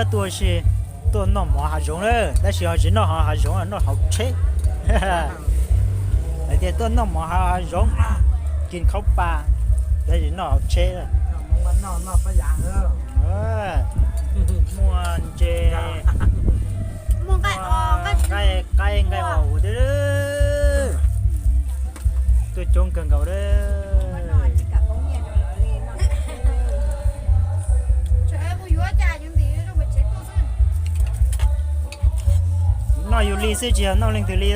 Tuaj si, tuaj noj mov hav zoov lawm, tab sis ho tsis noj hav zoov, noj hauv tsheb. Lawv tias tuaj noj mov hav zoov, kis khaub pa, tab sis noj hauv tsheb. Muaj ntses, muaj nqaij, nqaij os ua thiab. Tuaj coob kawg nkaus lawm. Noj yus li xwb tsis yog noj leej twg li.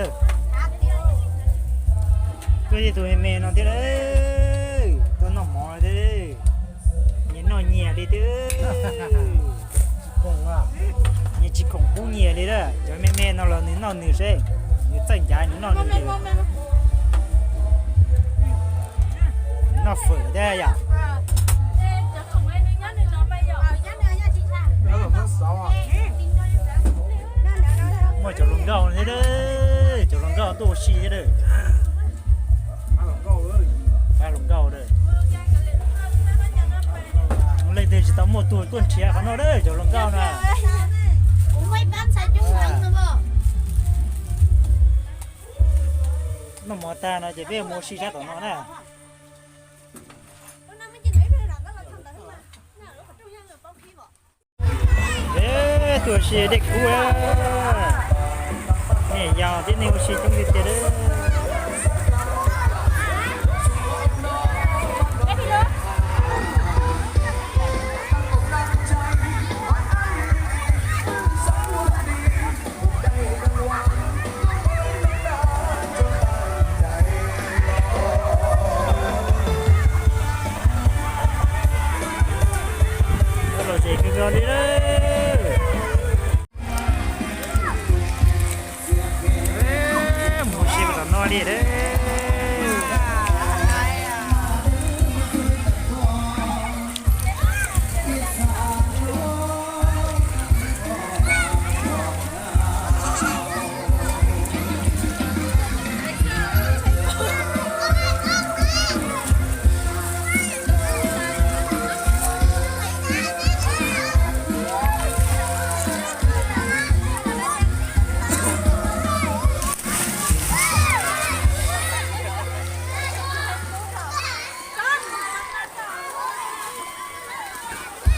Tuaj ib tug me me no thiab, tuaj noj mov thiab, nyias noj nyias li thiab. Nyias tsis khoom pub nyias li lawm, cov me me no los nws noj nws seb, nws txawj ncav nws noj nws li. Noj fawm thiab yom. Muaj cov hluas nkauj thiab, cov hluas nkauj tuaj ua si thiab. Pab hluas nkauj, leej twg tsis tau muaj tug tuaj nrhiav qhov no lawm cov hluas nkauj na. Noj mov tag no ces peb mus ua si sab tom no na. Tuaj ua si dej kub, niam yau thiab neeg ua si coob tiag tiag. Los tsev kawg nkaus li lawm. Mus ua si los no li lawm.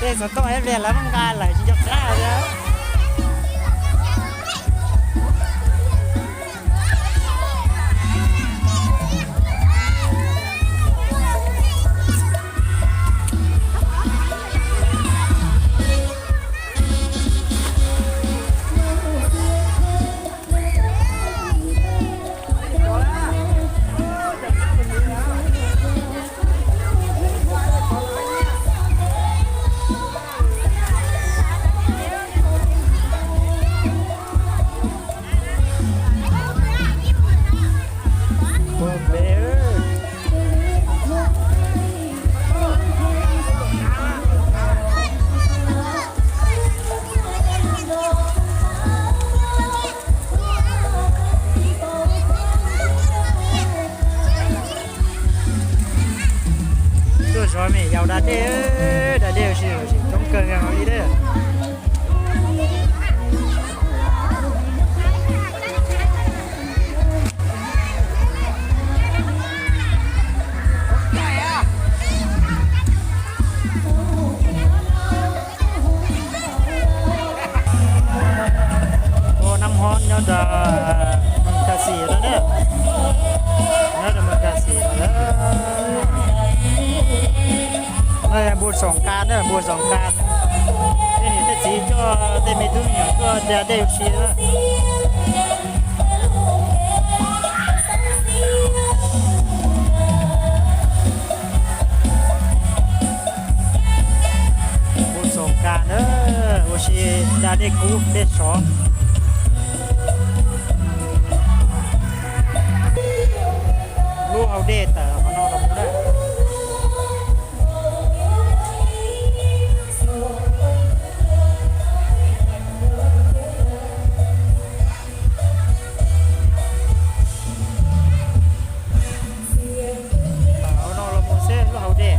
Tej xov tooj ib pliag lawv muab nqa lawm tsis nco qab li. Tuaj zov me nyuam yaus da dej, da dej ua si coob kawg nkaus li lawm. Ua nab hob nyob rau Moos Kas Xis lawm na. Nyob rau Moos Kas Xis lawm. No yog npua Xoom Kas na, npua Xoom Kas. Tej niam tej txiv coj tej me tub me nyuam tuaj da dej ua si na. Npua Xoom Kas na, ua si da dej kub dej sov. Lub hau dej tawm qhov no los mus na. Hauv no los mus seb lub hau dej.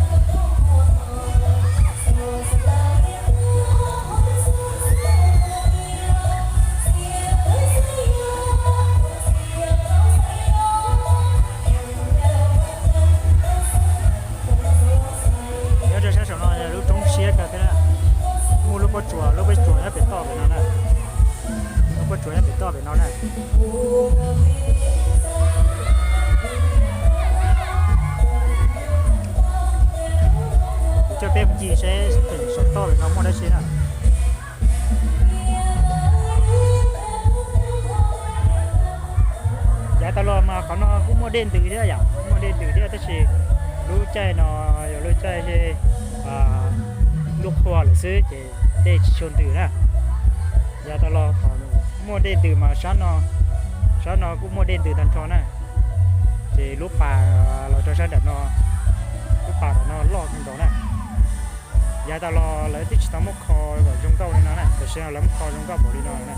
Tab sis na, yav tas los mas qhov no kuj muaj dej ntws thiab yom, muaj dej ntws thiab tab sis lub caij no yog lub caij ntuj qhua lawm xwb ces dej tsis tshua ntws na. Yav tas los thaum muaj dej ntws mas sab no, sab no kuj muaj dej ntws tag nrho na. Ces lub pas los rau sab nram no, lub pas nram no loj kawg nkaus na. Yav tas los lawv twb tsis tau muab kho kom zoo nkauj li no na, tam sim no lawv muab kho zoo nkauj npaum li no na.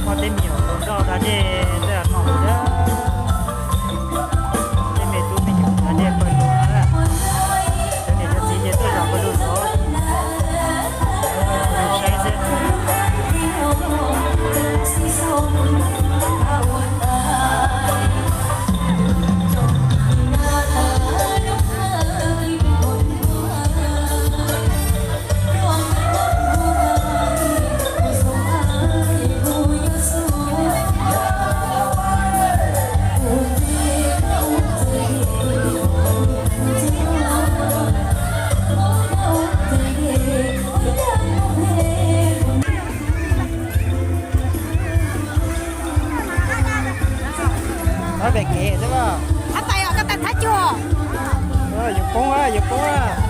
Muaj tej me nyuam hluas nkauj da dej tej no thiab, tej me tub me nyuam da dej pawg lug na, cov niam cov txiv ces tuaj zaum pawg lug no, saib xwb. Ob pem kev xwb mas. Ab, tais os, koj tais thab cuag. Yuav poob, yuav poob.